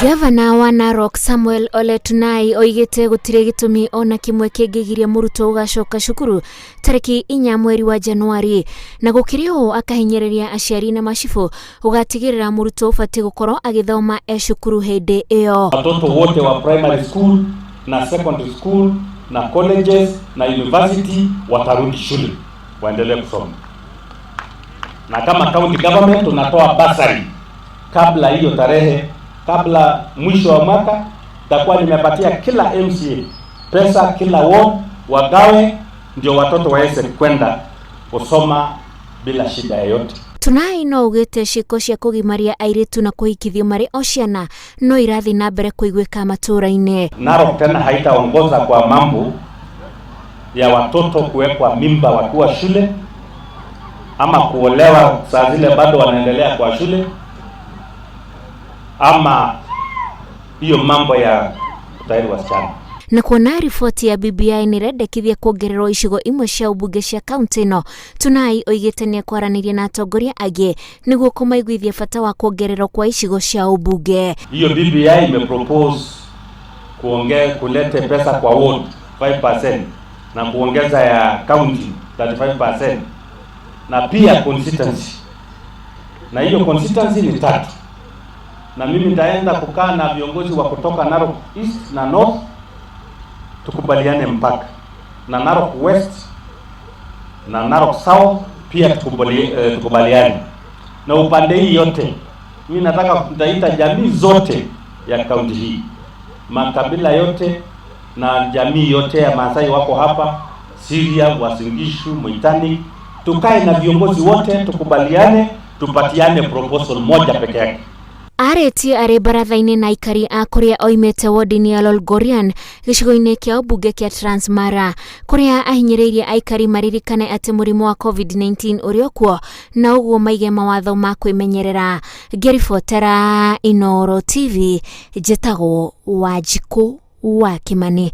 Gavana wa Narok Samuel Ole Tunai oigĩte gũtirĩ gĩtũmi ona kĩmwe kĩngĩgiria mũrutwo gũgacoka cukuru tarĩki 4 mweri wa Januari, na gũkĩrĩ ũũ akahinyĩrĩria aciari na macibũ gũgatigĩrĩra mũrutwo ũbatiĩ gũkorwo agĩthoma e cukuru hĩndĩ ĩyo. Watoto wote wa primary school na secondary school na colleges na university watarudi shule waendelee kusoma, na kama county government tunatoa bursary kabla hiyo tarehe, kabla mwisho wa mwaka takuwa nimepatia kila MCA pesa, kila ward wagawe, ndio watoto waweze kwenda kusoma bila shida yoyote. Tunai no augĩte ciĩko cia kũgimaria airĩtu na kũhikithio marĩ o ciana no irathiĩ na mbere kũiguĩka matũũra-inĩ. Narok tena haitaongoza kwa mambo ya watoto kuwekwa mimba wakiwa shule ama kuolewa saa zile bado wanaendelea kwa shule ama hiyo mambo ya kutahiri wasichana. Na kuona riboti ya BBI nĩrendekithia kuongererwo icigo imwe cia ũmbunge cia kaunti ĩno, Tunai oigĩte nĩekwaranĩria na atongoria angĩ nĩguo kũmaiguithia bata wa kuongererwo kwa icigo cia ũmbunge. Hiyo BBI imepropose kulete pesa kwa ward 5% na kuongeza ya county 35% na pia constituency, na hiyo constituency ni tatu, na mimi nitaenda kukaa na viongozi wa kutoka Narok East na North tukubaliane mpaka na Narok West na Narok South pia tukubaliane na upande hii yote. Mimi nataka nitaita jamii zote ya kaunti hii, makabila yote na jamii yote ya Maasai wako hapa, Siria, Uasin Gishu, Moitani, tukae na viongozi wote tukubaliane, tupatiane proposal moja peke yake. Arĩtie arĩ baratha-inĩ na aikari a kũrĩa oimĩte wodi-inĩ ya Lolgorian gĩcigo-inĩ kĩa ũmbunge kĩa Transmara, kũrĩa ahinyĩrĩirie aikari maririkane atĩ mũrimũ wa COVID-19 ũrĩ o kuo na ũguo maige mawatho ma kwĩmenyerera. Ngĩribotera Inooro TV, njĩtagwo Wanjikũ wa Kĩmani.